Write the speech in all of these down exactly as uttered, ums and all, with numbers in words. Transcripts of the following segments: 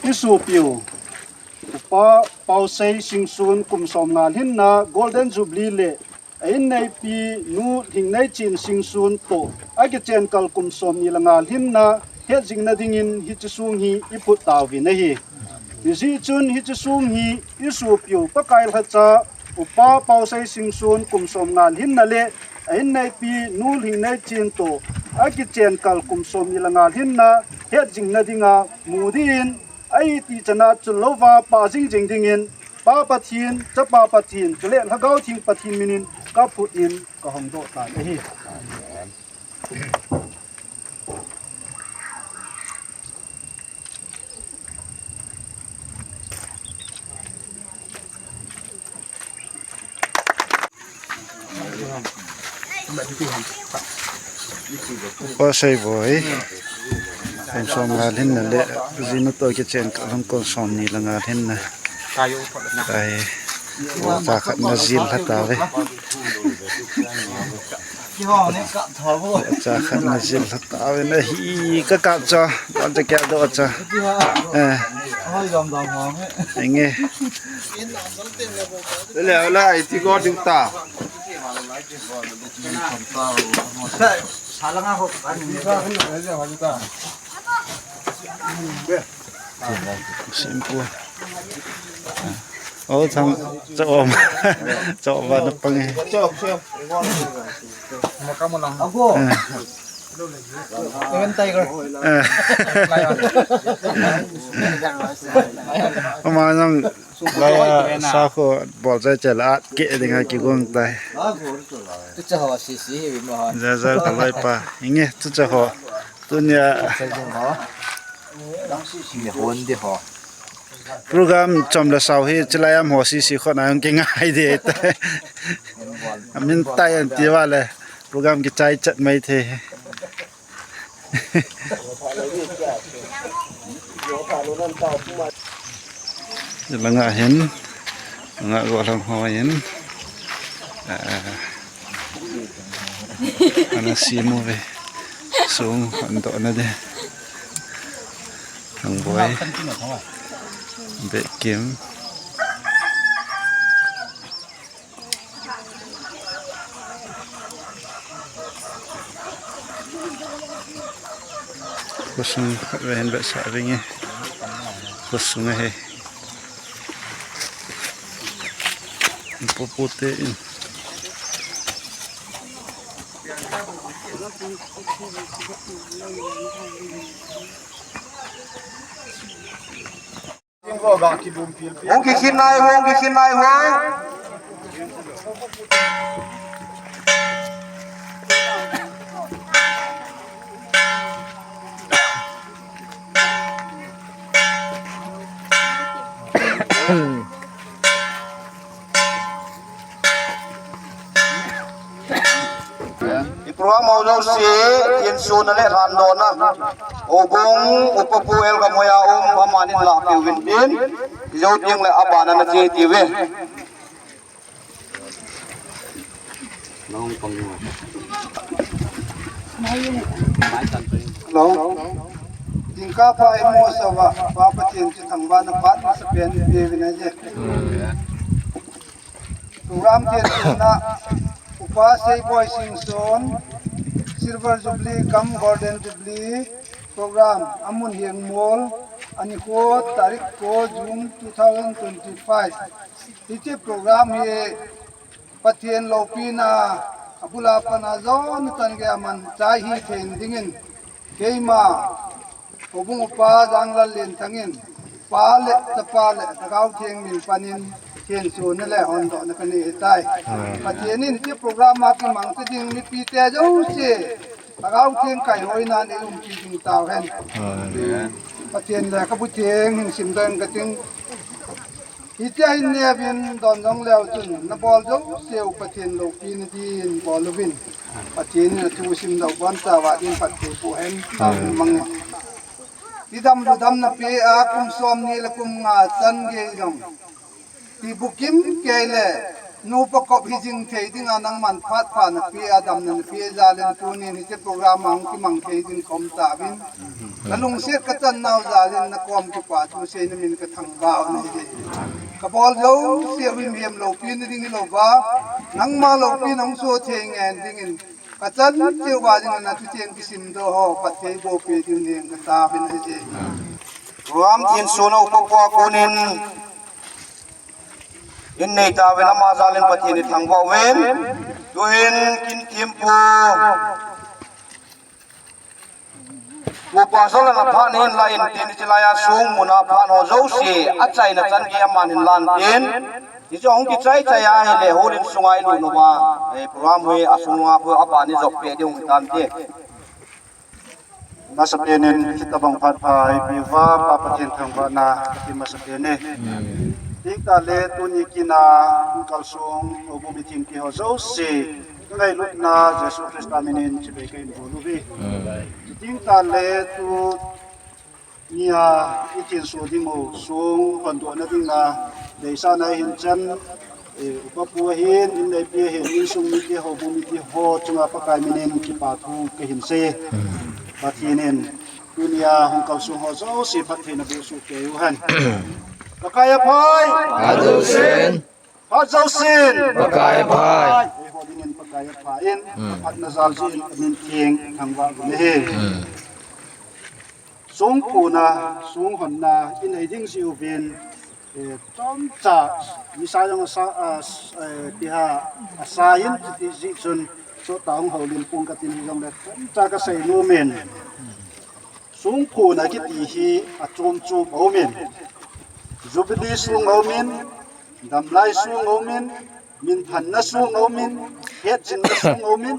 Isopiu Upa Pausei Singson kum som nga lhinna Golden Jubilee le a inneipi Nu Lhingneichen Singson toh akichen kal kum som ni le nga lhinna hetjingna dingin hiche song hi iphut tauvin ahi. Hijeh chun hiche song hi isopiu Pakai lhacha Upa Pausei Singson kum som nga lhinna le a inneipi Nu Lhingneichen toh akichen kal kum som ni le nga lhinna hetjingna dinga mu din ahi ti chana chun louva pah jingjing dingin Pa Pathen, Chapa Pathen, chule Lhagao Theng Pathen minin kaphut in kahongdoh tan ahi. Upa Seiboi kum som nga lhinna le jinu toh kichen kal kum som ni le nga lhinna. Ai, cha khat na jil lha tauve. Cha khat na jil lha tauve na hi ka kap cha, don cha kya do cha. Eh. Enge. Le la ai ti go ding ta. Simple. Oh, thang, cha om. Cha om ba na pang e. Ago. Eh. Even tiger. Eh. Ama nang laya sa ko bol cha cha la ke dinga kigong tai. Tu cha ho si si hi mo ho. Ja ja ka lai pa. Inge tu cha ho. Tunia. Dang si si hon de ho. Program chom le sao hi chilai am ho si si khona jong kingai de. Amin tai an ti va le program kichai chat mai the. Langa hin, langa go lang ho hin. Ah, ana simu ve. Song an doh na de. Thang boi. Beh kim. Khosung khat ve hin vetsah vinge. Khosung ahi. Pupu te in. Hung kikhin nai, hung kikhin nai, hung. I program ho jouse, insung le lhandon a. Houbung upa pu L Gamhoia um, amanin lah peh uvin tin. Ijou teng le abana na che tiuve. Hello. Jingkah pha imo sova, Pa Pathen chu thangvahna phat masapen ipeuvin ahi. Program thensona, Upa Seiboi Singson, Silver Jubilee cum Golden Jubilee Program, amun Hengmol, anikho tarik ko June two thousand twenty-five. Hiche program hi Pathen loupina, abul a pat a jona chan gei a manchah hithei dingin, keima, Houbung upa Janglal Lenthang in, Pa le Chapa le Lhagao Theng min panin, thensona le hondohna kanei ahitai. Amen. Pathen in hiche program a kimang ta ding mipite jouse, Lhagao Theng kaihoina in eiumpi ding tauhen. Amen. Pathen le kabu theng hin simdoh ing kating. Hitia hin neuvin don jong leu chun, nabol jouseu Pathen loupina din bol uvin. Pathen in athu simdoh bon chauva din phatthei boh hen. Amen. Mang e. Idam le damna pea kum somni le kum nga chan gei jong, ti bukim kei le Nupa kop hi jing thei dinga nangman phat pha napeh a, damna napeh jal in tunin hiche program a hung kimang thei ding ka um tauvin. Ka lungset ka channau jal in na kom kipa thu seina min ka thangvah u ahi. Ka bol jouse u himhim loupina ding hilou va, nangma loupina hung soh thei ngen dingin ka chan cheh uva dingin na thucheng kisimdoh ho phatthei boh peh dingin ka taovin ahi. Program thin suna upa pa konin in nei tauvin ama jal in Pathen in thangvah uvin. Tuhin kin thempu Pu Pastor Lalnaphan in la in tin, hiche laiya song muna phan ho jouse achaina chan gei aman hin lan tin. Hiche hung kichai chai a hile hall in sunga ilut uva, eh, program hi asung lunga khu aban ijop peh ding hung tante. Masapen in hitabang phat pha eipeh uva Pa Pathen thangvahna kati masapen e. Tingtah le tuni kin a hung kalsong houbung mithengte ho jouse ka ngailutna Jesu Christa minin chibai ka hin bol uve. Tingtah le tunia i thinso ding u song hondohna dinga deisahna hin chan, eh, upa pu ahin, inneipi ahin, insung mite, houbung mite ho chunga Pakai minin kipa thu ka hin sei. Pathen in tunia hung kalsong ho jouse phattheina boh soh kei u hen. Pakai aphai. Phat jousen. Phat jousen. Pakai aphai. Eiho dingin Pakai aphai in, aphatna jal jeh in amin theng thangvah uvin ahi. Song phuna, song honna inei ding jeh uvin, eh, chomcha, nisa jong asa, a, eh, tiha, asa in, chuti jeh chun, sot tah hung houlim pong katin hijongle, chomcha kasei nom in. Song phuna kiti hi achom chom aumin. Jubilee song aumin, damlai song aumin, minthanna song aumin, hetjinna song aumin,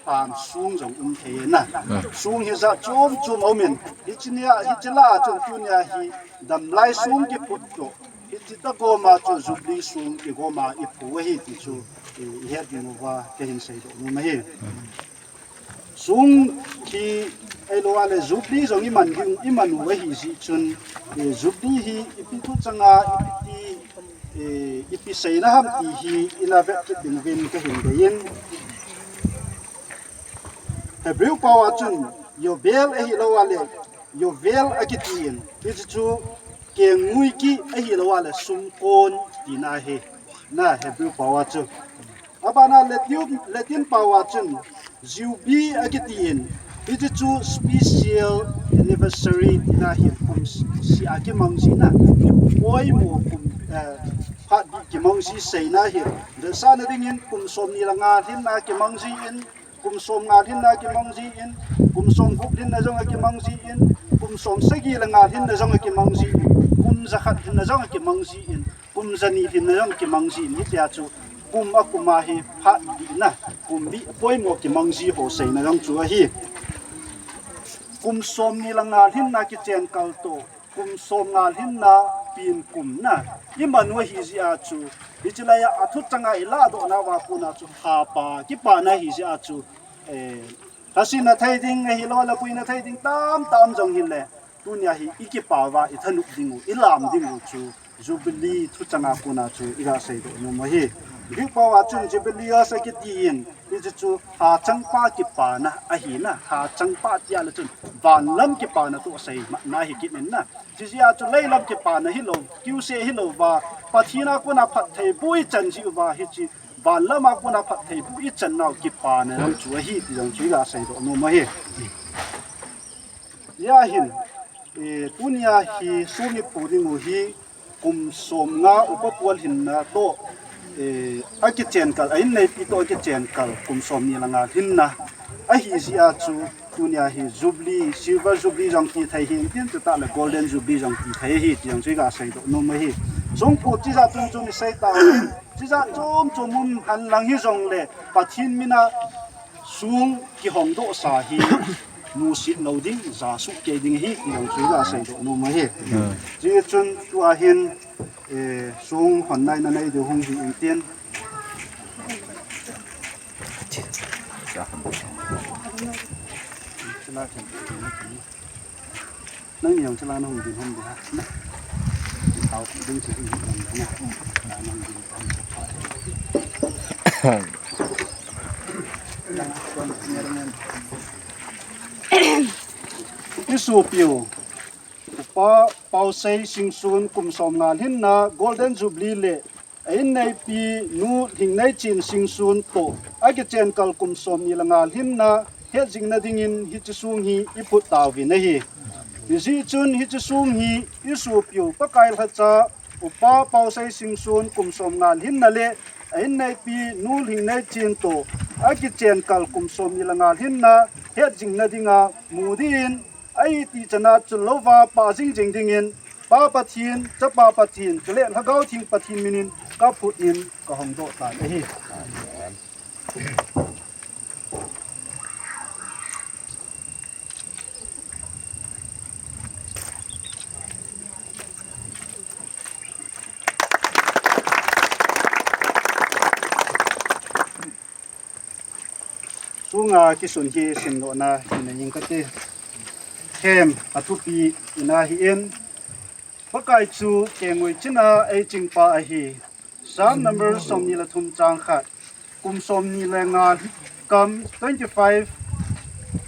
pan song jong um thei na. Song hi jat chom chom aumin. Hiche nia, hiche lah a chun tunia hi damlai song kiphut toh, hiche tah gom a chu Jubilee song kigom a iphu ahi ti chu, eh, ihet ding uva kahin seidoh nom ahi. Song hi ahilou le Jubilee jong iman ding, iman u ahi jeh chun, eh, Jubilee hi ipi thuchanga, ipi ti, eh, ipi seina ham ti hi ina vet kit ding uvin kahin deiyin. Hebrew pao a chun Yovel ahilou le Yovel akitin, hiche chu kengngui kit ahilou le sumkon tina ahi, na Hebrew pao a chu. Abana Latin, Latin pao a chun Jubilee akitin, hiche chu special anniversary tina ahi, kum seh a kimang jina, poimo kum, eh, phat dih kimang ji seina ahi. Deisahna dingin kum somni le nga lhinna kimang jin, kum somnga lhinna kimang jin, kum somgup lhinna jong akimang jin, kum somsagi le nga lhinna jong akimang jin, kum jakhat lhinna jong akimang jin, kum jani lhinna jong kimang jin, hitia chu kum a kum a hi phat dihna, kum dih poimo kimang ji ho seina jong chu ahi. Kum somni le nga lhinna kichen kal toh, kum somnga lhinna pen kum na iman u ahi jeh a chu, hiche laiya athuchanga ilahdoh nauva kona chu hapa kipana ahi jeh a chu, eh, lhasetna thei ding ahilou le puina thei ding tamtah um jong hile, tunia hi ikipa uva ithanop ding u, ilam ding u chu Jubilee thuchanga kona chu iga seidoh nom u ahi. Greek pao a chun Jubileos akitin, hiche chu hachangpa kipana ahina, hachangpa tia le chun vanlam kipana toh asei matna ahi kit in na. Hiche jeh a chu leilam kipana hilou, kiuse hilou va, Pathen a kona phattheiboh ichan jeh uva hiche vanlam a kona phattheiboh ichan nau kipana jong chu ahi ti jong chu iga seidoh nom u ahi. Hia hin, eh, tunia hi song iphu ding u hi kum somnga upa pu lhinna toh, eh, akichen kal, a inneipi toh akichen kal, kum somni le nga lhinna ahi jeh a chu, tunia hi Jubilee, Silver Jubilee jong ti thei hi, tin chutah le Golden Jubilee jong ti thei ahi ti jong chu iga seidoh nom u ahi. Song phu chijat chom chom isei tauve, chijat chom chom um henlang hijongle, Pathen mina song kihongdoh sa hi musit lou ding, ja sukei ding ahi ti jong chu iga seidoh nom u ahi. Hijeh chun tua hin, eh, song honna ina nei diu hung hi intin. Nangni jong chule nahung ding hung ding ha. Tao ding chu ding hung ding na. Nahung ding hung ding. Isopiu Upa Pausei Singsun kum som nga lhinna Golden Jubilee le a inneipi Nu Lhingneichin Singsun toh akichen kal kum som ni le nga lhinna hetjingna dingin hiche song hi iphut tauvin ahi. Hijeh chun hiche song hi isopiu Pakai lhacha Upa Pausei Singsun kum som nga lhinna le a inneipi Nu Lhingneichin toh akichen kal kum som ni le nga lhinna hetjingna dinga mu din a iti chana chun louva pah jingjing dingin Pa Pathen, Chapa Pathen, chule Lhagao Theng Pathen minin kaphut in kahongdoh tan ahi. Sunga kisun hi simdohna hina ing kati. Hem athupi ina hi in. Pakai chu kengoi china eichingpa ahi. Psalm number som ni le thum chang khat. Kum som ni le nga kam twenty five,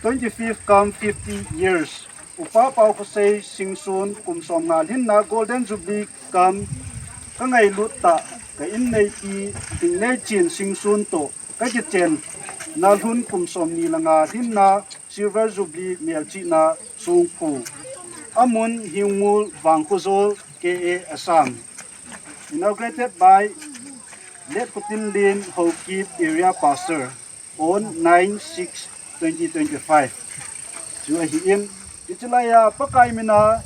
twenty fifth kam fifty years. Upa Pausei Singsun kum som nga lhinna Golden Jubilee kam kangailut tah ka inneipi Lhingneichin Singsun toh kakichenna lhun kum som ni le nga lhinna Silver Jubilee melchihna songphu. Amun Hingmul Vangkhojol K A Assam. Inaugurated by Late Khutinlen Haokip Area Pastor on nine six twenty twenty-five. Chu ahi in, hiche laiya Pakai mina,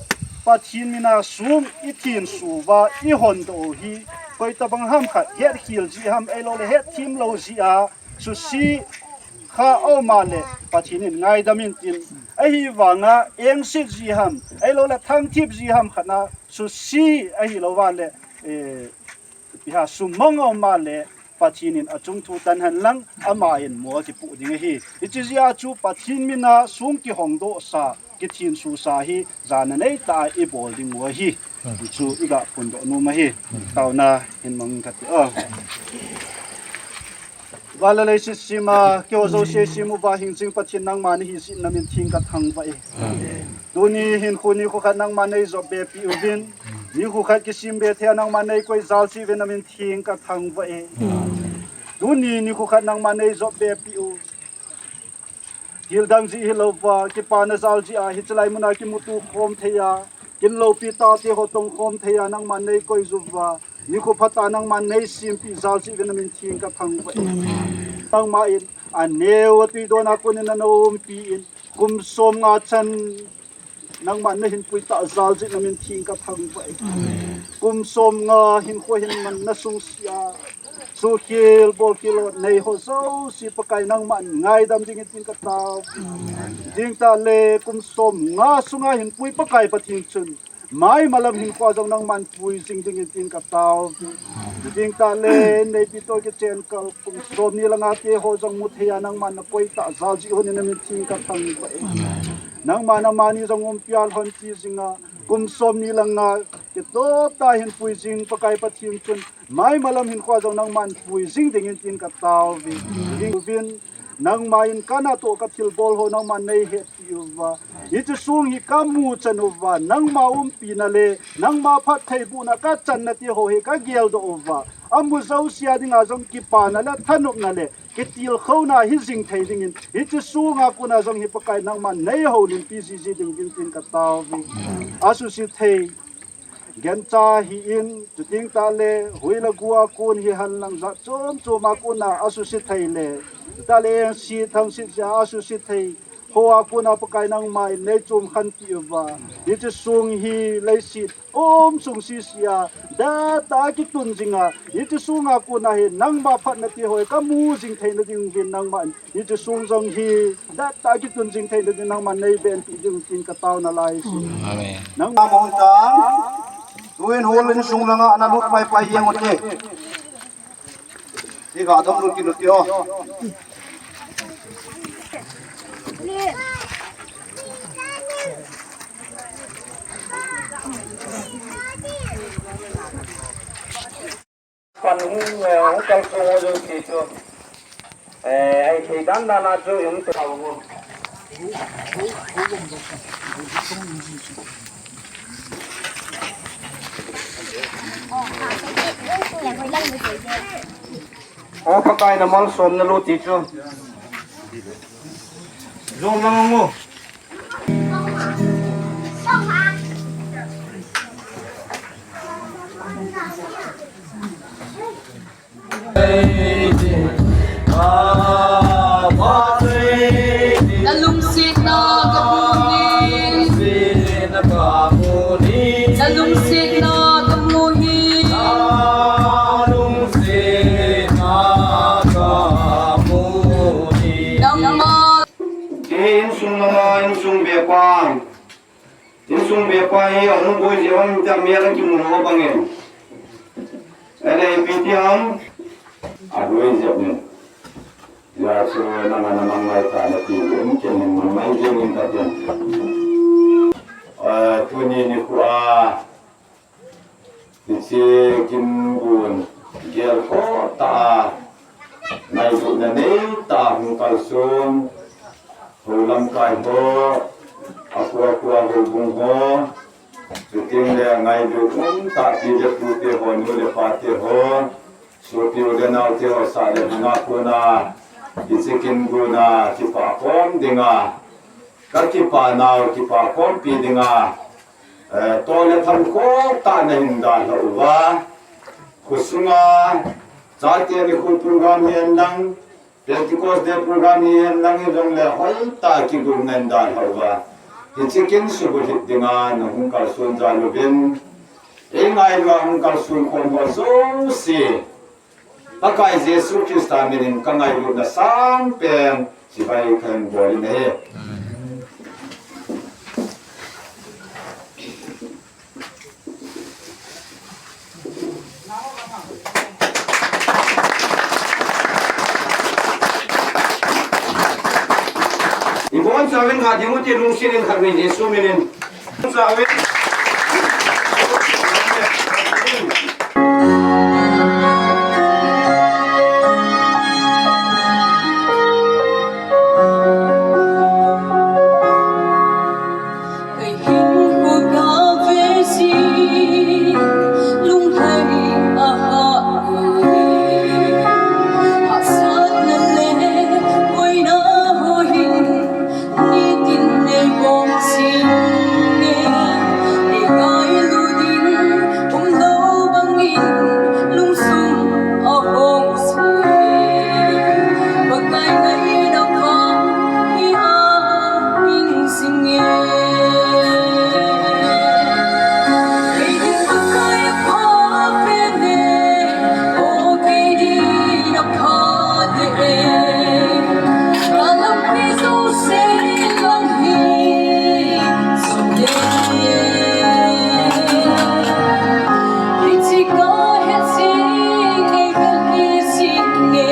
Pathen mina song ithensuva ihondoh u hi koitabang ham khat hetkhel jeh ham, ahilouleh hetthem lou jeh a suse kha aum a leh Pathen in ngaidam in tin, ahivanga engse jeh ham, ahilouleh thangthip jeh ham khat na suse ahilouva leh, eh, ipi ham sumang aum a leh Pathen in achung thu tan hen lang, ama in mo akipoh ding ahi. Hiche jeh a chu Pathen mina song kihongdohsa, kithensusa hi jana neitah a ibol ding u ahi. Hichu iga phondoh nom ahi. Taona hin mang kati o. Val le leiset sema, keiho jouse sem uva hingjing Pathen nangma nahi jeh in namin theng kathangvah e. Tuni hinkho nikho khat nangman neijopbe peh uvin. Nikho khat kisembe thei a nangman neikoi jal cheh uvin namin theng kathangvah e. Tuni nikho khat nangman neijopbe peh u. Thildang jeh hilouva, kipana jal jeh a, hiche lai muna kimuto khom thei a, kin loupi tate ho tong khom thei a, nangman neikoi uva, nikho phatah a nangman neisempeh jal cheh uvin namin theng kathangvah e. Nangma in, aneo atwi don a konin ana umpi in, kum som nga chan, nangman nahin puitah jal jeh in namin theng kathangvah e. Kum som nga hinkho hin man nasung sia, sukhel, bolkhel, nei ho jouse Pakai nangman ngaidam dingin tin katao. Ding tah le kum som nga sunga hinpui Pakai Pathen chun, maimalam hinkhoa jong nangman pui jing dingin tin katao. Ding tah le neipi toh kichen kal kum som ni le nga te ho jong mu thei a nangman nakoi tah jal jeh u hin namin theng kathangvah e. Nangman amani jong umpi a lhon ti jinga, kum som ni le nga kitoh tah hinpui jing Pakai Pathen chun, maimalam hinkhoa jong nangman pui jing dingin tin katao ve. Ding uvin, nangma in kana toh kathilbol ho nangman neihetpi uva. Hiche song hi kamu chan uva, nangma umpina le, nangma phattheibohna kachanna ti ho hi kageldoh uva. Amu jouse a dinga jong kipana le thanopna le, kitilkhouna hi jing thei dingin, hiche songa kona jong hi Pakai nangman neihoulimpi jiji dingin tin katao ve. Asuse thei Gancha hi in, chuteng tah le, hui le gou a kon hi henlang jat chom chom a kona asuse thei le, chutah le engse thangse jeh a asuse thei ho a kona Pakai nangma in neichom khenpi uva. Hiche song hi leiset um sung sese a, dettah a kitun jinga, hiche songa kona hi nangma phatna ti ho hi kamu jing theina dingin nangman hiche song jong hi dettah a kitun jing theina dingin nangman neibenpi dingin tin katao nalai. Amen. Nangma mun tang, tuin hall in sung langa nalut pai pai jeng ute. Iga dong lut kit ute o. Kon Hung, eh, hung kalsong ho jouse chu. Eh, ahi thei dan dan a chu hung to. O Pakai, na malsomna lut ti chu. Jom lang u. Na lungsetna kamu hi. Na lungsetna kamu hi. Nangma. Insung lama, insung bepa. Insung bepa hi ahung boi jeh un ta mel a kimu ho bang e. Ele ipi ti ham. Aboi jeh un. Hijeh chun nanga na mang lai ta na ti, um, ken hin mang mai jeng in kati. Ah, tuni nikho a, hiche kin gun gelkhoh tah a, ngailutna nei tah a hung kalsong, hou lamkai ho, akhu akhu a houbung ho, chuteng le ngailut um tah pi le pu te ho, nu le pa te ho, sopi u le nao te ho, sah le hung a kona, hiche kin gun a kipa khom dinga, ka kipa nau kipa khompi dinga, eh, tol le tham khoh tah na hin dalha uva. Khosunga, chate nikho program hi hen lang, Pentecost Day program hi hen lang, hijongle hoitah a kigotna in dalha uva. Hiche kin subulhit dinga na hung kalson jal uvin, eingailu a hung kalson khom ho jouse, Pakai Jesu Christa min in ka ngailutna sangpen chibai kahin bol in ahi. Ibonchauvin khat ding ute, lungset in khatvei Jesu min in. Ibonchauvin. Kei hin khuga vesi, lunglhai a hah e. Hahsatna le boina ho hin nitin nei bom jing e. Nei ngailu ding umlou bangin lungsun ahung Pakai ngaina pha hi a hing jing e. Kei din Pakai apha pen e, o kei din apha de e. Ka lampi jouse lang hi jing e. Hiche kahet jing e, kahet jing e.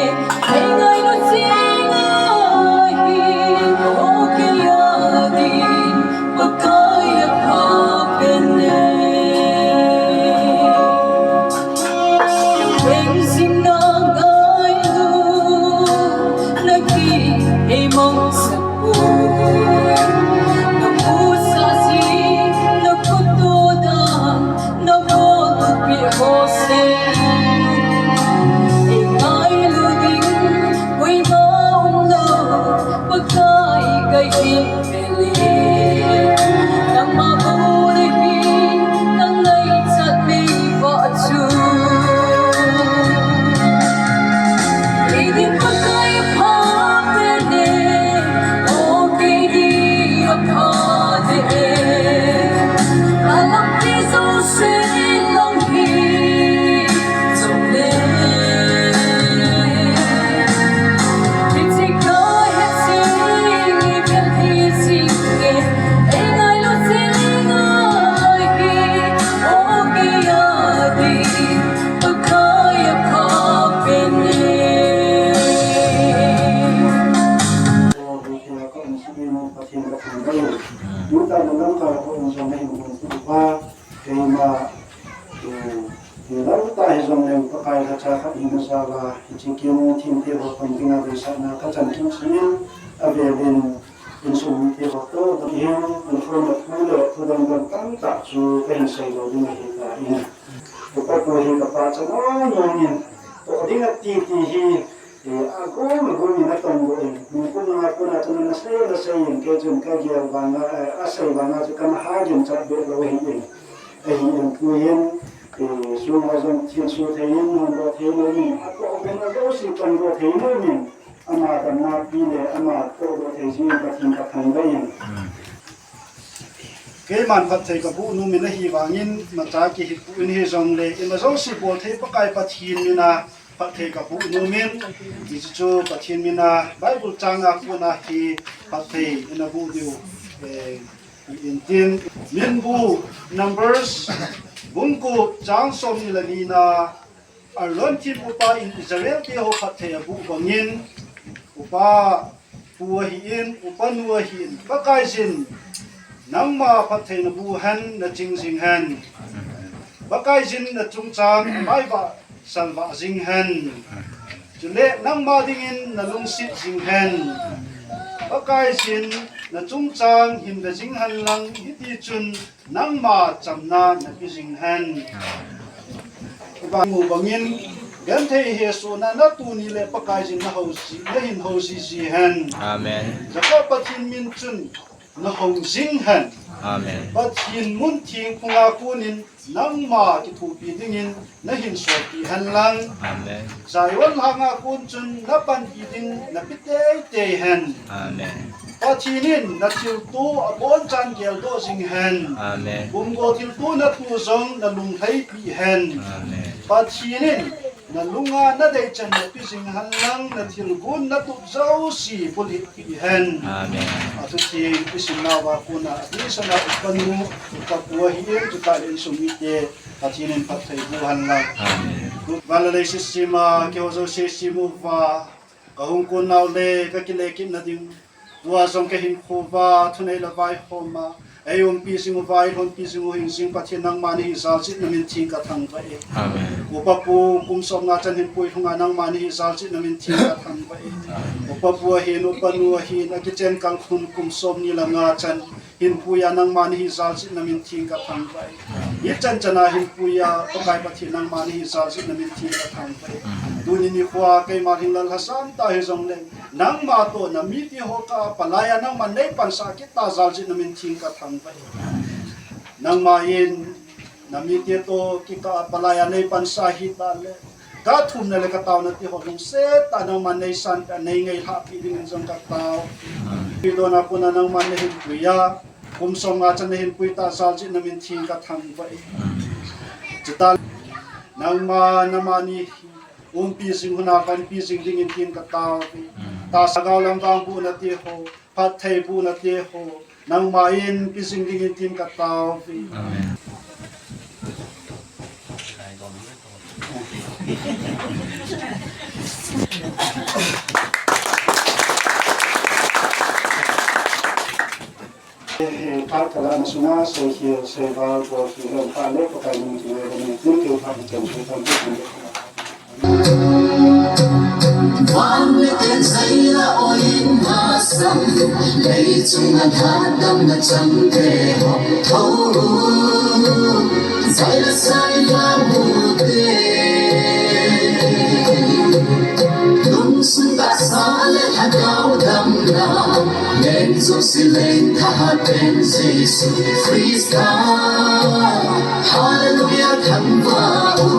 Ei ngailut jing ahi, o kei a din Pakai apha pen e. Veng jing na ngailu, na ki ei mang sa Na musa ji, na khuto dan, na bolpi ho seh. Ei ngailu ding, koima umlou, Pakai kahin vel e. Nangma bou le hi, na ngaichat nei vah chu. Kei din Pakai apha pen e, o kei din apha de e. Ka lampi jouse lang hi jong le. Hiche kahet jing e, kahet jing e. Ei ngailut jing ahi, o kei a din Pakai apha pen e. Keima, eh, lamkai hijongle Pakai Pai khat cha khat hina jal a, hiche kin themte ho khom dinga deisahna kachan kit jin, avel in insung mite ho toh, hin, insung mite ho toh, thudang dang tamtah chu kahin seilou ding ahitan. Upa pu hi kapachat nom nom in, toh ding ati ti hi, eh, agom agom in atong doh in, mi kum nga kum a chun ana sei, ana sei in, kei chun kagel vang a, eh, asei vang a chu kana ha ginchat beh lou ahi in. Ahin, pu hin, eh, sunga jong thilsoh thei in, hon doh thei nom in, atoh pen a jouse kan doh thei nom in, ama damna pi le, ama toh doh thei jing in Pathen kathangvah in. Keiman phatthei kaboh nom in ahivangin, imacha kihilpeh in hijongle, ima jouse bol thei Pakai Pathen mina phatthei kaboh nom in, hichu chu Pathen mina Bible chang a kona hi phatthei ina boh diu, eh, Intin, Minbu, Numbers, bung ko chang somni le lina, Aaron thempu pa in Israel te ho phatthei aboh bangin, upa pu ahin, upa nu ahin, Pakaiyin, nangma phatthei naboh hen, naching jing hen. Pakaiyin nachungchang, amai vah salvah jing hen. Chule nangma dingin nalungset jing hen. Pakaiyin nachungchang hin ve jing hen lang, hiti chun nangma chamna nape jing hen. Vang u bangin, genthei hesohna natuni le Pakaiyin nahouji, nahin houji ji hen. Amen. Jacob Pathen min chun nahou jing hen. Amen. Pathen mun theng phunga konin nangma kithopi dingin nahin solpeh hen lang. Amen. Zion lhanga kon chun napanpi ding nape teitei hen. Amen. Pathen in nathilto abonchan geldoh jing hen. Amen. Pumgo thilto natoh jong nalunglhaipi hen. Amen. Pathen in nalunga nadei chan nape jing hen lang, nathilgon natup jouse bulhitpi hen. Amen. Athutheng isimnauva kona adisana upa nu, upa pu ahin, chutah le insung mite, Pathen in phatthei boh hen lang. Amen. Van le leiset sema kihou jouse semuva, kahung kon nau le kakile kitna ding, tua jong kahinkho uva, thunei le vaihoma eiumpi jing uva, eilhonpi jing u hingjing Pathen nangma nahi jalsetna min theng kathangvah e. Amen. Upa pu kum somnga chan hinpui lhunga nangma nahi jalsetna min theng kathangvah e. Upa pu ahin, upa nu ahin, akichen kalkhun kum somni le nga chan hinpuiya nangma nahi jalsetna min theng kathangvah e. Hichan chana hinpuiya Pakai Pathen nangma nahi jalsetna min theng kathangvah e. Tuni nikhoa keima hinlal lhasam tah hijongleng, nangma toh namite ho kah a palaiya nangman neipansah kit tah jalsetna min theng kathangvah e. Nangma in namite toh kikah a palaiya neipansah hitah le, kathumna le kataona tiho lungset tah nangman neisanpeh a neingailhahpi dingin jong katao. Pidona kona nangman nahinpuiya, kum somnga chan nahinpui tah jalsetna min theng kathangvah e. Chutah nangma namani umpi jing lhuna vanpi jing dingin tin katao e. Tahsa gao lamvang bohna tiho, phatthei bohna tiho, nangma in pe jing dingin tin katao e. Amen. Phat kalahna sunga seikhel seival bolkhel le phat le Pakai min theng le min tin keu phat chen chu tam chu. Van le ten sei la oi na sam, lei chunga thadamna changte ho. Zai la sai la bu te. Lungsung tahsa le lhagao damna, leng jouse lengtha ha pen Jesu Christa. Hallelujah, thangvah u.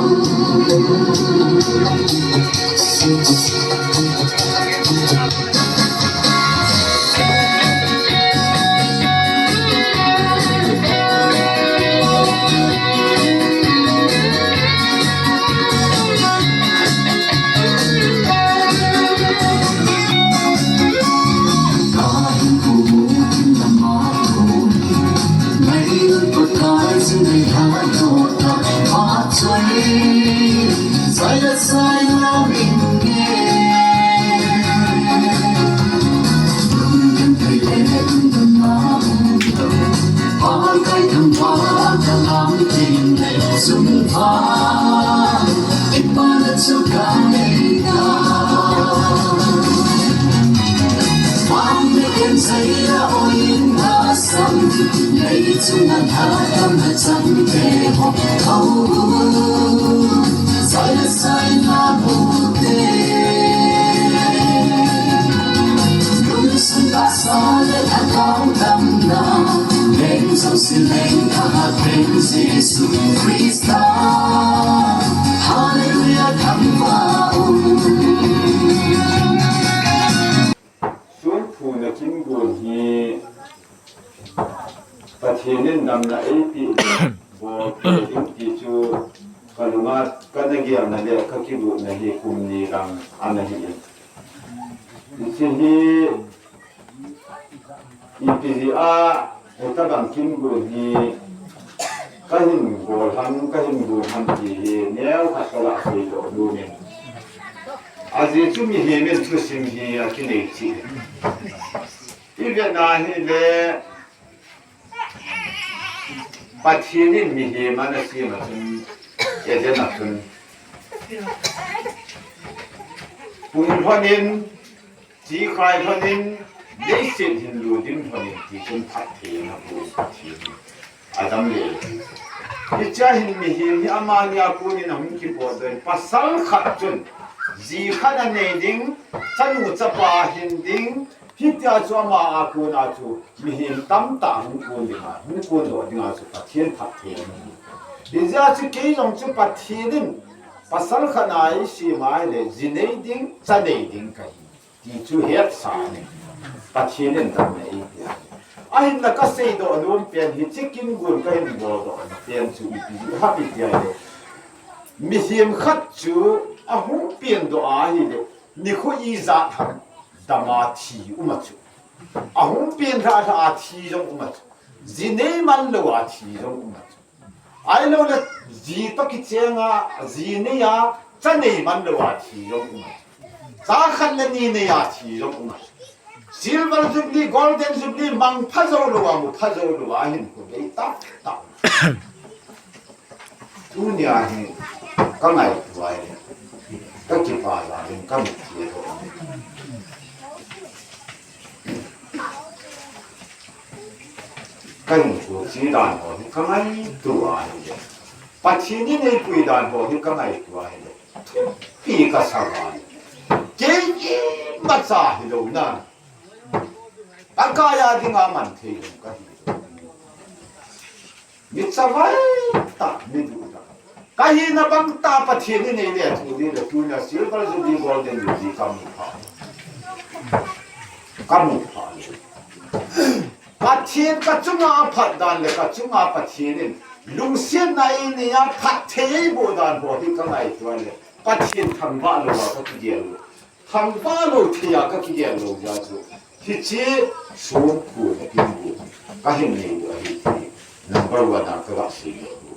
Sungphu na kin gon hi Pathen in damna eipeh bol ding ti chu ka lunga ka na gelna le ka kigotna hi kum ni lang ana hi in. Hiche hi ipi jeh a hitabang kin gon hi ka hin bol ham, ka hin gon ham ti hi neo khat ka la seidoh nom in. Ajeh chu mihem in thusim hi akinei cheh. I vet na hile Pathen in mihem ana sem a chun, Eden a chun, pung lhon in, chi khai lhon in, leiset hin lu dim lhon in ti chun phatthei ana pun Pathen in. Adam le Eve. Hichea hin mihem hi amani a kon in ahung kipotdoh in, pasal khat chun ji khat anei ding, chanu chapa ahin ding, hitia chu ama a kon a chu mihem tamtah hung kon ding a, hung kondoh ding a chu Pathen phatthei ahi. Hijeh a chu kei jong chu Pathen in pasal khat ana eisem a ahile, ji nei ding, cha nei ding kahi. Ti chu hetsa ahi. Pathen in damna eipeh ahi. Ahinla ka seidoh nom pen hiche kin gon ka hin boldoh na pen chu ipi ham iti ahile, mihem khat chu ahung pendoh a ahile, nikho ijat ham dam a thi um a chu. Ahung pen lhah lhah a thi jong um a chu. Ji nei man lou a thi jong um a chu. Ahilou le, ji toh kicheng a, ji nei a, cha nei man lou a thi jong um a. Cha khat le ni nei a thi jong um a. Silver Jubilee, Golden Jubilee, mang pha jou lou a, mu pha jou lou a, hin khu dei tah tah. Tunia hi ka ngaito ahi. Ka kipah jal in ka mit hi ahi. Ka hinkho che dan ho hi ka ngaito ahi. Pathen in eipui dan ho hi ka ngaito ahi. Thupi ka sa ahi. Kei imacha hilou na. Pakai a dinga man thei lou ka hi. Mi chavai tah, mi duh tah. Ka hina bang tah Pathen in eile thu ding le tunia Silver Jubilee, Golden Jubilee ka mu pha. Ka mu pha le. Pathen ka chunga aphat dan le ka chunga Pathen in lungsetna eina phatthei eiboh dan ho hi ka ngaito le. Pathen thangvah lou a ka kigel lou. Thangvah lou thei a ka kigel lou jeh a chu. Hiche sungphu na kin gon ka hin nei u ahi ti number one a ka ga sei u.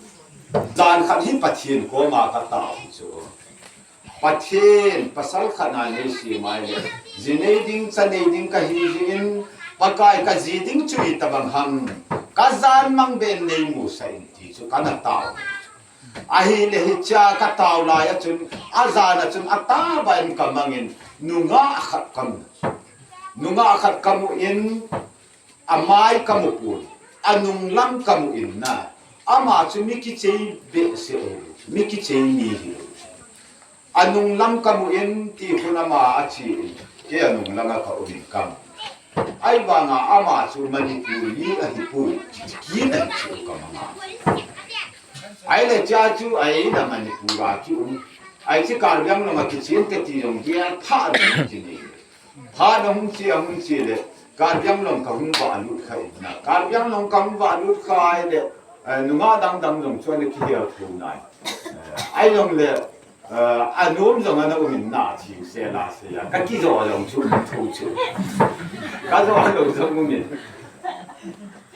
Jan khat hi Pathen koma ka tao chu. Pathen, pasal khat ana nei sem a ahile, ji nei ding, cha nei ding kahi jeh in, Pakai ka ji ding chu itobang ham, ka jan mang beh in nei musah in ti chu ka na tao. Ahile hichea ka tao lai a chun, ajan a chun atah beh in ka mang in, nungah khat ka mu. Nungah khat ka mu in, amai ka mu pon, anung lam ka mu in na, ama chu mi kichei behseh ahi, mi kichei mi ahi. Anung lam ka mu in ti khun ama ache in, kei anung lam a ka um in ka mu. Ahivanga ama chu Manipur mi ahi poi, kiti kit ahi chu ka mang a. Ahile chea chu ahi na Manipur a chu um. Ahi chu Karbi Anglong a kichen te ti jong dia pha na ti ni. Phat ahung che, ahung che le, Karbi Anglong ka hung valut kha in na. Karbi Anglong ka hung valut kha ahile, eh, nungah dang dang jong chu ana kihel thou nai. Eh, ahijongle, eh, anom jong ana um in na, thil sei la sei a. Ka kijo jong chu um thou chu. Ka jo lou jong um in.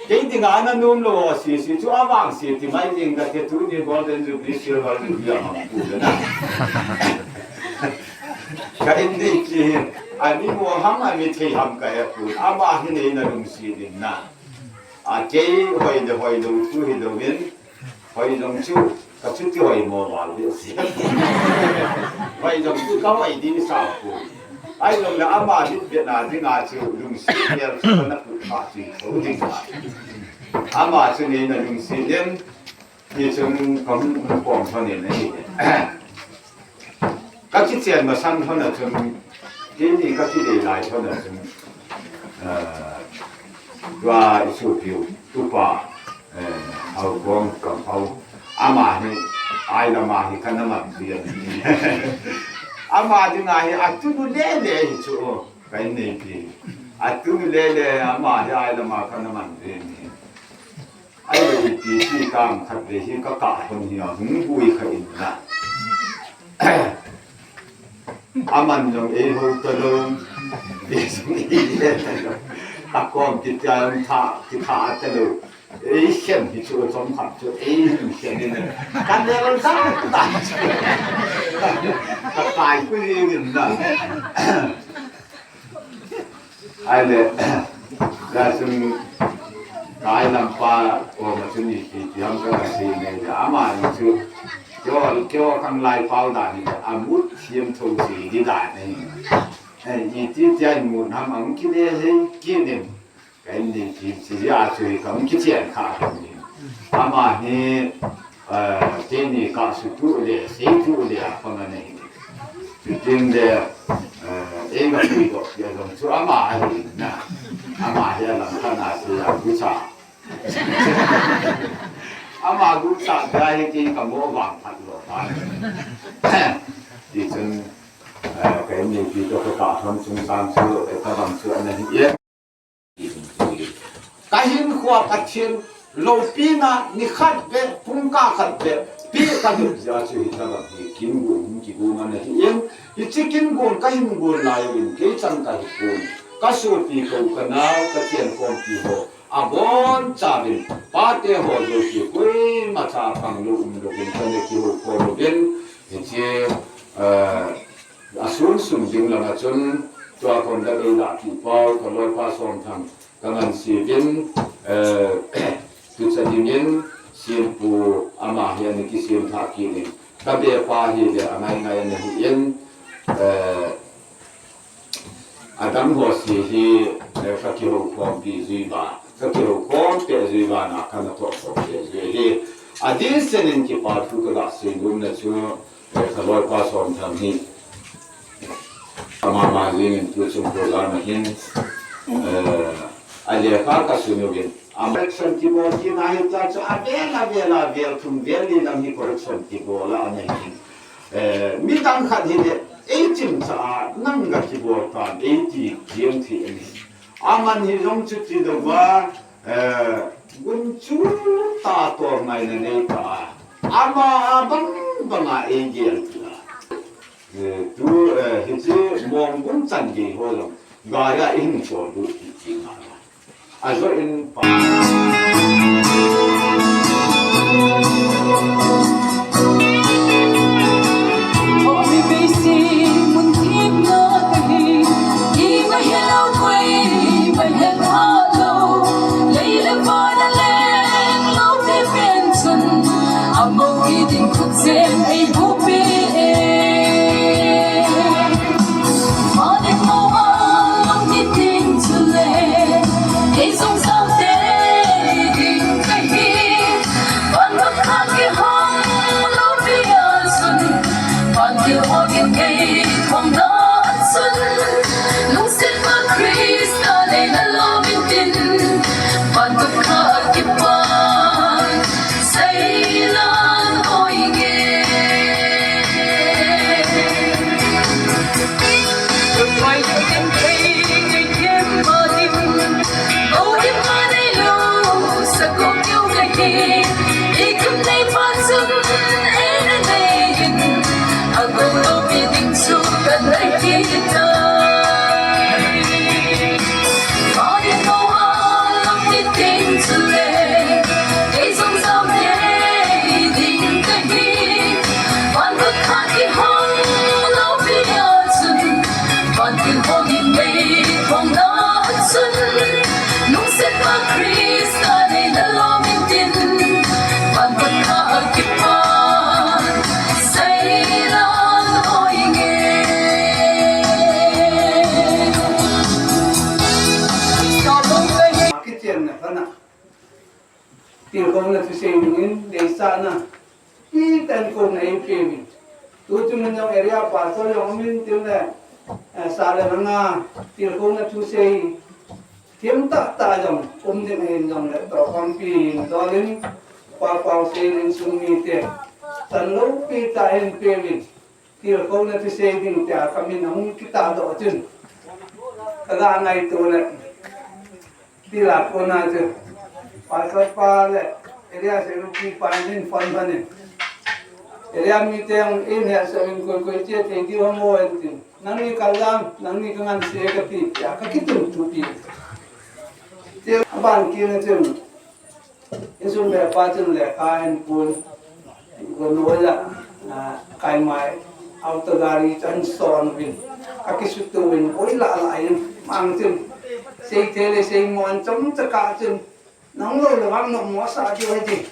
Kei dinga ana nom lou ho sese chu avangse ti mai ding kate, tuni Golden Jubilee, Silver Jubilee a mang pu le na. Ka in dei ki hin, ani mo ham, ani thei ham ka he pu. Ama hi nei na lungset in na. A kei hoi le hoi lou chu hilou in, hoi jong chu, ka chuti hoi mo val ding si. Hoi jong chu ka hoi ding sa pu. Ahijongle ama hin vet na dinga chu lungset mel chu ka na put pha chu tho ding a. Ama chu neina lungset in, hichun kahung um khom lhon in ahi. Kakichen masang lhon a chun, keini kadei lai lhon a chun, eh, tua isopiu, tupa, eh, Haokong Kamphao. Ama hi, ailama hi kana man jin. Ama dinga hi, atunu lele hi chu, ka inneipi. Atunu lele, ama hi ailama kana man jin. Ahile ipi ti tam khat le hi kakah lhon hi ahung bui kha in na. Aman jong eihou talou. Eijong eile talou. Akom kitia jong tha, kitha talou. Eikhen hi chu chomkhat chu eikhen in na. Kanel sa ta chu. Kakai ku jing in na. Ahile, hijeh chun, ka ailampa koma chun ipi ti ham kaga sei nei le, ama chu, keiho, keiho khanglai pao dan hi, amut siam thou sei di dan ahi. Eh, iti tia imut ham ahung kile hei kit in. Ka inneipi chu hia chu hi kahung kichen kha kha ni. Ama hi, eh, keini kasutu le, seitu le apang ana hi. Chuting le, eh, eina puidoh pi a jong chu ama ahi na. Ama hi alam khat a chu agucha. Ama gucha tia hi kei kamo vangphat lou ta. Tichun, eh, ka inneipi toh kakah lhon chungchang chu, eh, tabang chu ana hi e. Kahinkhoa Pathen loupina nikhat beh, pungkah khat beh, peh kalut jeh a chu hitabang hi kin gon hung kigon ana hi in, hiche kin gon kahin gon lai uvin, kei chan kahi pon, kasopi kou kanao, kachen khompi ho, abonchauvin, pate ho jouse koimacha pang lou um louvin, kana kihou khom uvin, hiche, eh, Asun sung ding lama chun, tua kon da dei da ti pau, ka loipa Somthang, ka ngansi vin, eh, tucha dingin, Siampu ama hi ana kisem tha kit in, ka bepa hi le angai ngai ana hi in, eh, adang ho si hi, eh, ka kihou khompi jui va, ka kihou khom pe jui va na, kana toh khom pe jui hi, adih sen in kipa thu kaga sei nom na chu, Eh, ka loipa Somthang hi. Ama ma jing in tu chung program a hin. Eh, alekha kasun uvin. Ama correction kibol tina hi ta chu avel, avel, avel, thum vel ni lam hi correction kibol a ana hin. Eh, midang khat hi le, ei chimcha a, nang ga kibol tan, ei ti jeng thei ahi. Aman hi jong chuti louva, eh, gunchu tah toh ngaina nei ta. Ama abang banga ei gel kila. Eh, tu, eh, hiche mong gung chan gei ho jong, gaya in cho du ti ti nga. Ajo in pa. Kona thusei dingin, deisahna, kitah in kona eipeuvin. Tuchung in jong area pastor jong umin tin le, eh, sa le langa, tilkhouna thusei, thim tahtah jong, um ding ahin jongle, tohkhompi in, dolin, pa pao sei in sung mite, chan loupi tah in peuvin. Tilkhouna thusei ding tia kamin ahung kitahdoh chun, kaga ngaito le, tila kona chu, pastor pa le, area secretary pa in phone phanin, area mite in hetsah in koi koi che thei diu ham o tin. Nangni kallang, nangni kanganse kati tia kakitun thupi. Tia aban kit na chun, insung le pa chun lekha ahin pui. Gon oila, ah, kaimai, auto gari chan son uvin. Akisutu uvin, oila la in, mang chun. Seithei le seimo an chomcha kah chun. Nang lou le vang nom mo sa diu ahi ti.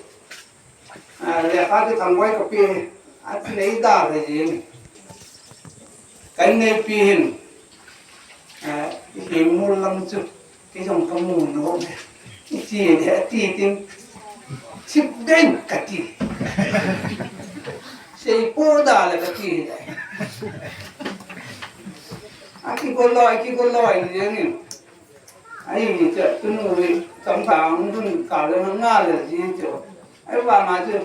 Ah, lekha chu Thangboi kape, ati nei da le jin. Ka inneipi hin, ah, ipi mu lam chu, kei jong kamu nom e. Iti le, ati tin, sip den kati. Seipo da le kati le. Akigol loi, akigol loi le jin. Ahi, che, tunu ri, chomcha hung dun kah le nga le ji chu. Ahivanga chu,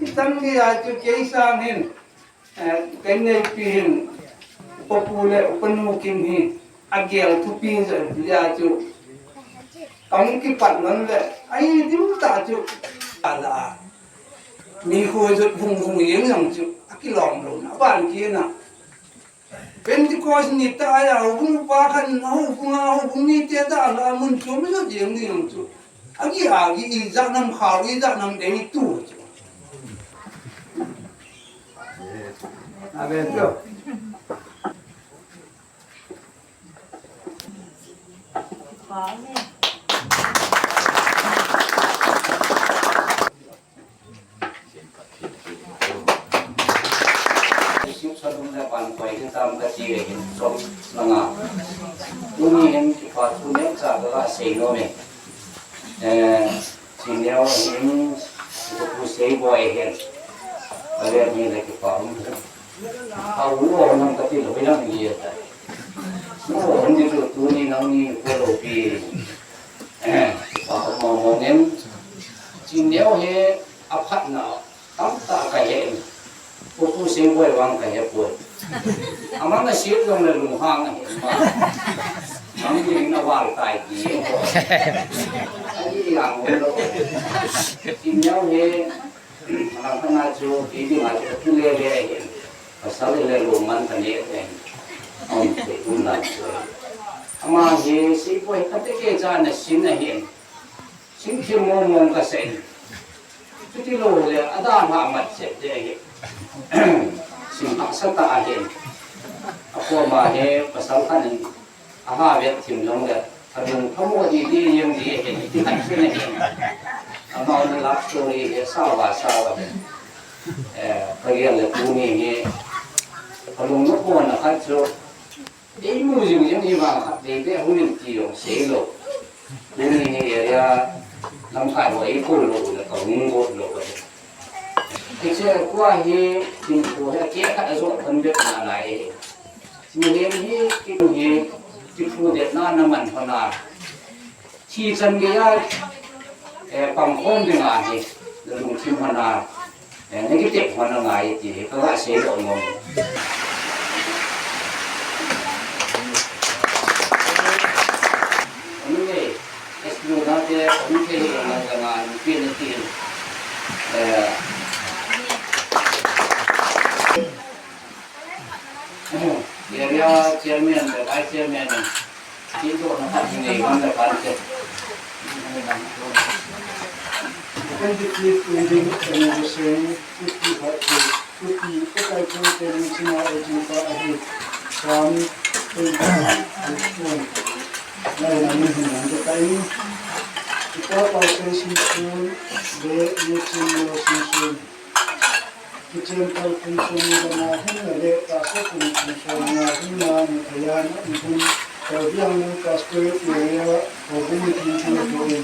ichan geiya chu kei sang hin, eh, ka inneipi hin, upa pu le upa nu kin hi, agel thupi jeh a chu. Kahung kipat lhon le, ahi dim tah chu, ala. Mi khu jot vung vung jeng jong chu, akilom louna, aban kit na. Pentecost ni tah a houbung pa khat in houbung a, houbung mite dalha a mun chom jot jeng ding jong chu. Agi agi ijat nam khao, ijat nam dei tu chu. Amen chu. Sip sa dum le pan koi hin tam kati le hin som langa. Tuni hin kipa thu neocha kaga sei nom e. Eh, Chin Neo hin, Pu Seiboi hin. Ale ni le kipa um. Au, u hon kati lou, hoilang ni ta. U hon ni chu tuni nangni kou loupi. Eh, pa mo mo nen. Chin Neo hi aphatna tamtah kahe. Pu Pu Seiboi vang kahe poi. Amang a sir jong le lunghang ahi ma. Nangni na val tai ti. Ani yang lou. Chin Neo hi Alang khat na chu, kei dinga chu, ka kile le ahin. Pasal le lungman ka nei ahin. Aum thei um na chu. Ama hi, Seiboi hi ka te kei cha na sin ahin. Sin thim mong mong ka sa in. Chuti lou le, adalha mat chet de ahin. Sin haksa tah ahin. Akoma hi, pasal khat in, Aha, vet thim jong le, alung phamo didi jeng di ahin, ti khat chen ahin. Amau na love story hi, sao va sao ahin. Eh, ka gel le tuni hi, alung na pon a khat chu, eimu jing jing hi vang khat dei dei, hung in ti jong sei lou. Tuni hi area lamkai ho eikou lou le, ka hung got lou ahin. Hiche tua hi, thim tua hi, akeh khat ajot kan vet na lai ahi. Mihem hi, kei hi, kithudetna na man hon a. Thi chan geiya, eh, pangkhom dinga hi, na lungthim hon a, eh, na kitep hon a ngai ti hi, ka ga sei doh nom. Amin e, S D O na te, amin te hi, na janga, ni pe ni ti, eh, Area chairman le vice chairman, tin to na khat ni ngai man le kan te. Twenty-fifth wedding anniversary, fifty birthday, fifty, Pakai Pu Teni China Ejin Pa Ahi, Sam, Twenty, Alphon. Lai na min hin nang te kai. Ipa Pau Sei Sim Sun, le, ye chin lo Sim Sun. Kichen kal kum sung ni lama hin na le, tahsa kum sung ni lama hin na ni thaya na ni hun, Karbi Anglong Pastorate Area, Karbi ni tin tin ko in.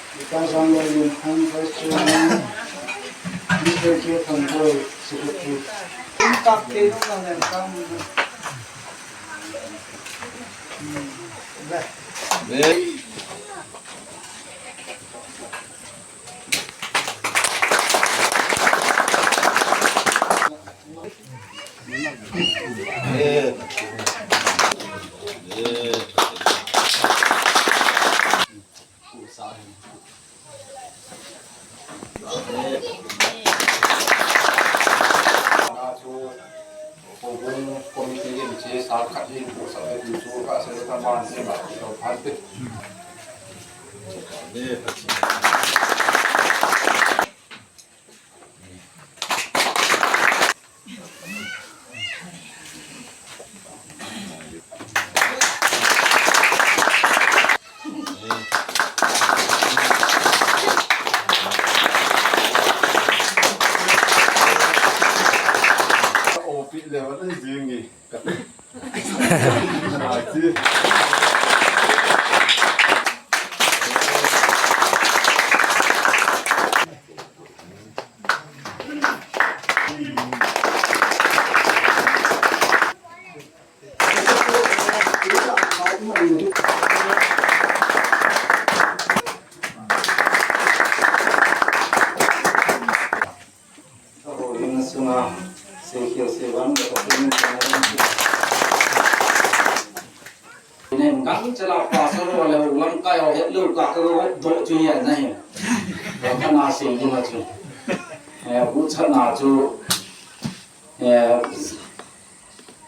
Vikas Anglal Limthang, Vice Chairman, Mister K Thangoi, Secretary. Nen gang chala pastor ho le lamkai ho het lou ka ka ho do chu ya na hin. Ka na se ni ma chu. Eh, bu cha na chu. Eh,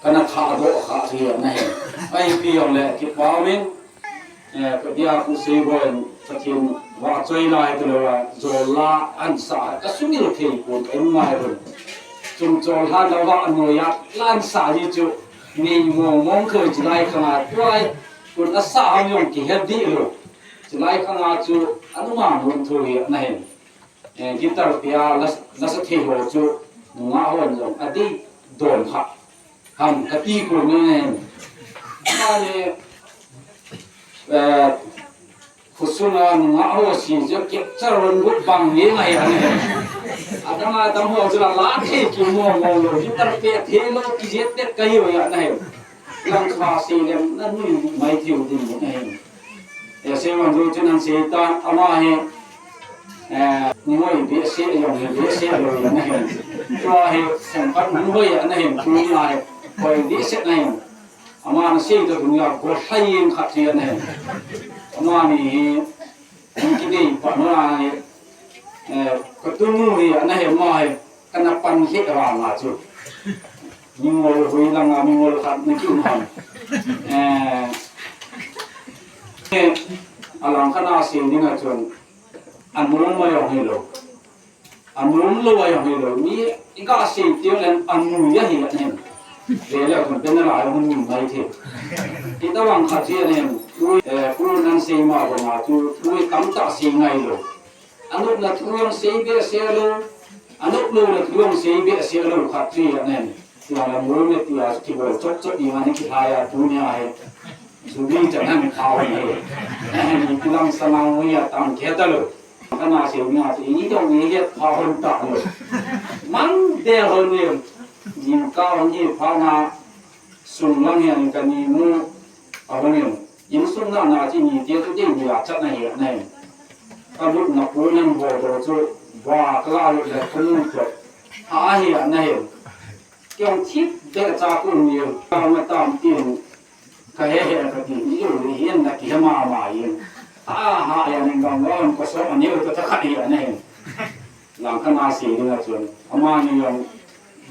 kana tha do kha chu ya na hin. Ai pi yong le ki pa min. Eh, ka dia ku se bo en Pathen va choi lai tu lo a, jol la an sa, ka sumil thei ko ka in mai ro. Chung chol ha na va no ya lan sa ni chu. Ni mong mong khoi chilai khanga tuai, kun asa ham yong kihet di lo. Chilai khanga chu anuma mun thu hi na hin. Eh, guitar pia la, la sa thei ho chu, nunga ho yong, a di don kha. Ham, ka ti ko ni hin. Ani, eh, Khusunga nunga ho si je capture hon gut bang ni ngai ane. Adang adang ho chu la la thei ki mo mo lo, guitar pe thei lo ki je te ka hi ho ya na he. Lang kha se lem na nui mai thiu din ni na he. E se wan ru chu nan se ta ama he. Eh, ni ngoi be se yong ni be se lo ya na he. Tua he sang pat ni ngoi ya na he. Tu ni ai koi be se na he. Ama na sei ta dunia ko hai yen khat yen he. Ama ni hi, ni ki dei pa na he. Eh, ka tu nu hi, ana he ma he, kana pan he ra ma chu. Ni ngol hui la nga, ni ngol khat ni ki um ham. Eh, eh, alang kana sei ni nga chun. An mo ma yong he lo. Anom lou a jong hilou, mi i ga sei teng leng anui ahi anem. Vele kon pen na lai hung nui mai thei. Itobang khat hi anem, ui, eh, pu nan sei ma banga chu, ui tamtah sei ngai lou. Anopna thu jong sei behseh lou, anop louna thu jong sei behseh lou khat hi anem. Tua la mol me tia kibol chot chot ding a ni kihai a tunia hi. Subi chan han khao ni. Ni kulang sanang ui a tam khe ta lou. Kana sei ni a ti ni dong ni het pha hon ta lou. Mang de hon ni. Jingkah hon ni pha na sung lang hian ka ni mu a hon ni. Insung na na chi ni te tu te ni a chat na hi na hi. Ka lut na pu nan bo do chu ba ka la lut le kun ni chu. Ha hi na hi. Kiang thip de cha kun ni. Ka ma tam tin. Ka he he ka ti, i u ni hin na ki he ma ma yin. A ha ya ning gam wa ko so ani u ta kha ni na hin. Lang kana sei ding a chun. Ama ni yang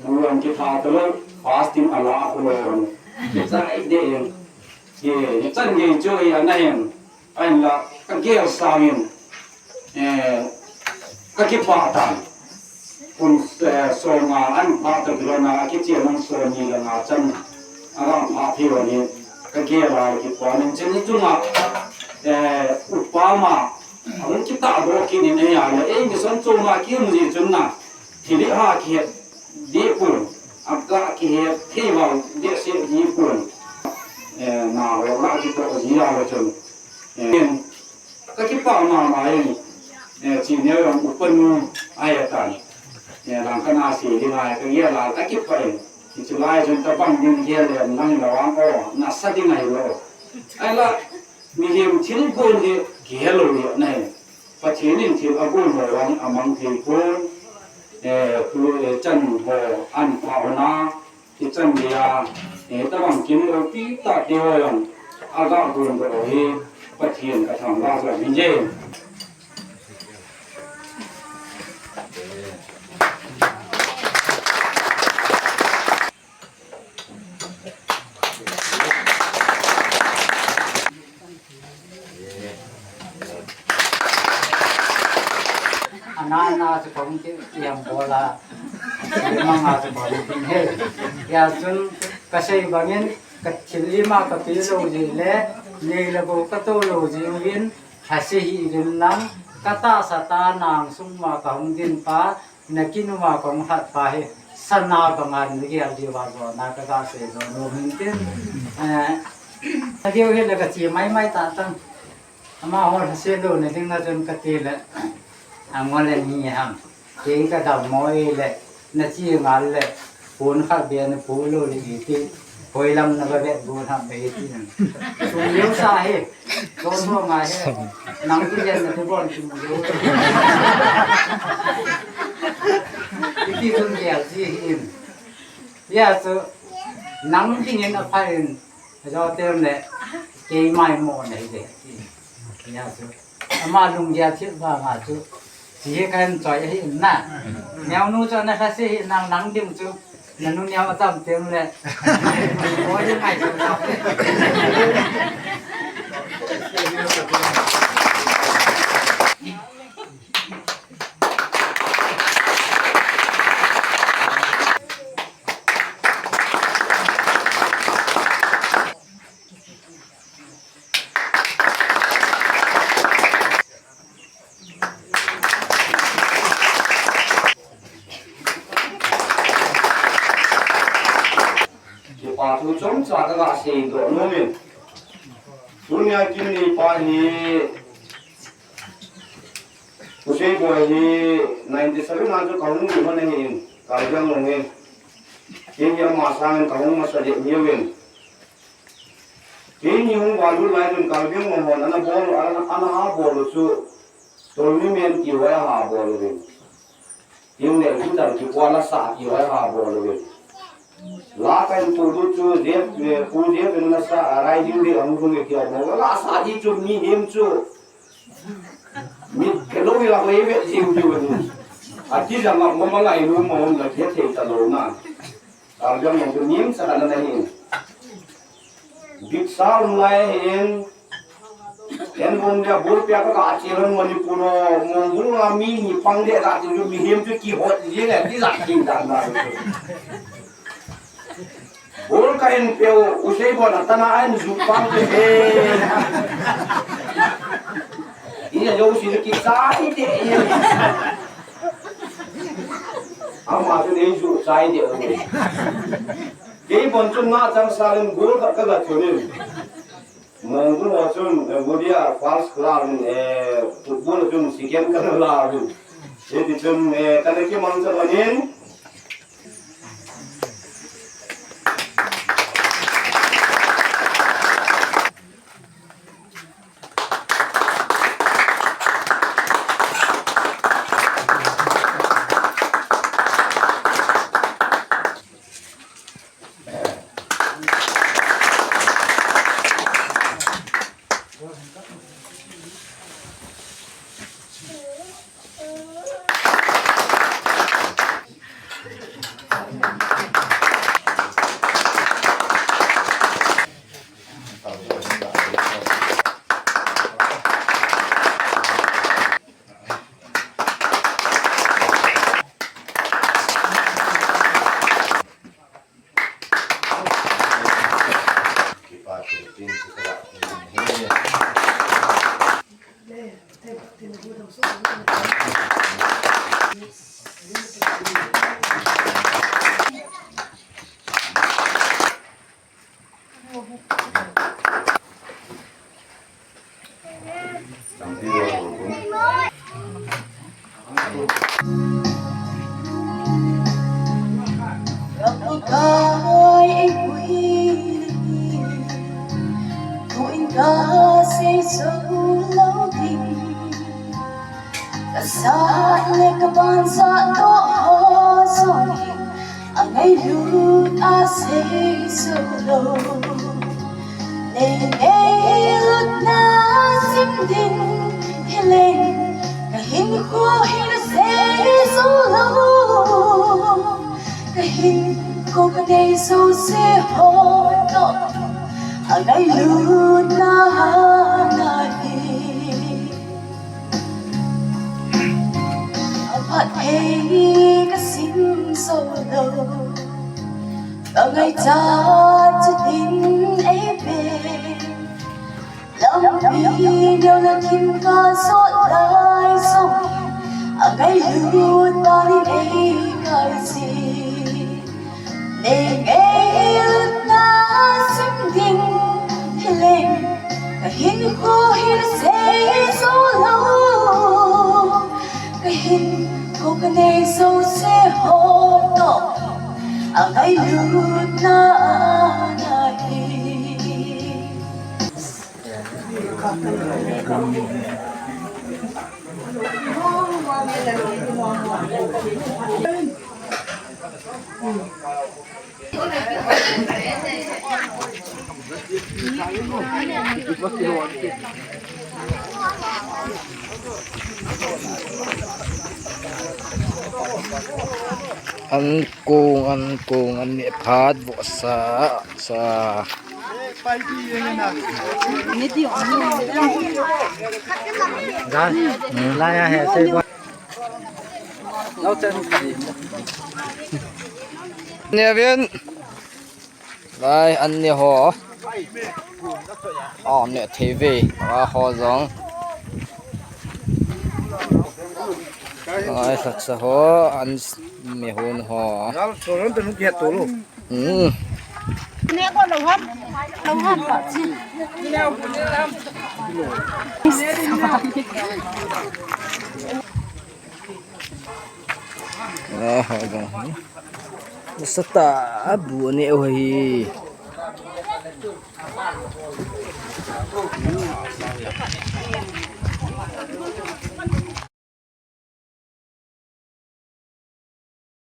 bu yang ki tha to lo, fasting ala a ko lo. Ki chai de yin. Ki chan ge chu ya na hin. Ahin la ka gel sa yin. Eh, ka kipah tan. Kun, eh, som nga an pha ta kilo na, a kichia nang som ni la nga chan. A rang pha thei u ni, ka gel a kipah ning chen ni chunga, eh, upa ma, a hung kitah doh kit in ei a le, ei mission chom a ki um ji chun na, thili ha ki het, Dipun, aga kihe thei vang, dipse dipun. Eh, na ho la kipo ji la chun. Eh, ka kipah mama in, eh, chi ne ram upan ai atan. Eh, lang kana si di ngai ka ye la ka kipah in. Chu lai chun tabang ding ke le nang la wang o, nasa ding ai lo. Ai la, mihem thil gon hi kihe lou hi ahi. Pathen in thil agon ho vang amang thei pon, eh, tu, eh, chan ho an pha ho na, ti chan dia, eh, tabang kin lo pi ta ti ho jong, aga gon ho hi, Pathen ka thangvah jing e. Ana, ana chu kong ti, ti ham bola. Ima nga chu kong ti he. Ya chun ka sei bangin ka thil ima ka pe lou ji le, nei le gou ka to lou ji uvin, ha se hih uvin lang, ka tahsa ta nang sung ma ka hung ding pa, na kinuma kong hat pa hi, sana banga na gel diu va jo na ka ga sei jo nu hin tin. Eh, na diu hi le ka chi mai mai ta tang. Amaho se lou na ding na chun ka ti le, angol le ni ham. Kei ka dam mo e le, na chi ngal le, pon khat be na pu lou le i ti. Hoi lam na ba vet bu ham be i ti. Sum leu sa hi. Don ho ngai he. Nang ti jen na ti bon ti mu leu. Iti tun gel ji hin. Ya chu nang dingin apha in. Ajo tem le kei mai mo na hi de. Ya chu ama lunggel thil vang a chu. Chi hi kan choi hi na. Neo nu chu na kha si hi nang nang ding chu. Nanu neo atam tem le. Mo hi mai chu. Kipa thu chomcha ka ga seidoh nom in. Tunia kin neipa hi, U Seiboi hi ninety seven a chu ka hung lhun ahin, Karbi Anglong hi. Kei hi ama sangin ka hung masa lheh uvin. Keini hung val lut lai chun Karbi Anglong hon ana bol, ana, ana ha bol u chu, Tolni men ti ho a ha bol uvin. Tin le guitar kipua la sa ti ho a ha bol uvin. La ka in pu du chu Jeff, eh, Pu Jeff in la sa, a rai ding ding a hung ding e ti a bol. La sa di chu mihem chu. Mit ke lo ila ko e ve jiu jiu ni. A ti jang ma ma ngai lu ma hung la ke thei ta lo na. Karbi Anglong chu nim sa na na hi. Big sound lai hin. Ken bom dia bol pia ka ka chiran Manipur o, Mongbung a mi ni pang de ka chu mihem chu kihot ji le ti la ti dan dan. Bol ka en peo, U Seiboi na tana en ju pang te he. Ina jo si ki sai de. Ama chu nei ju sai de. Kei bon chun na chang salin gol ka ka ga chunin. Mongbung ho chun, eh, Budia first club in, eh, football chun second ka la uvin. Hiti chun, eh, kana kimang cha manin. Ka Pakai ei puina hi, tuin ka sei sou lou ding. Ka sat le ka bansa toh ho jong hi, a ngailut a sei sou lou. Nei ngailutna sim ding hileng, ka hinkho hi na sei sou lou. Ka hinkho ka nei sou se ho toh, a ngailutna na hi. A phat thei ka sim sou lou. Ka ngaichat chu din ei be. Lampi neo na kin ka sot lai song, a ngailut pa nin ei kai si. Nei ngailutna sim ding hileng, ka hinkho hi na sei sou lou. Ka hinkho ka nei sou se ho toh, a ngailutna na hi. An kong, an kong, an neh phat vohsa, sa. Neh uvin. Lai, an neh ho. An neh thei ve. A ho jong. Lai, haksa ho. An neh ho. Hmm. Eh, sata abu ne o hi.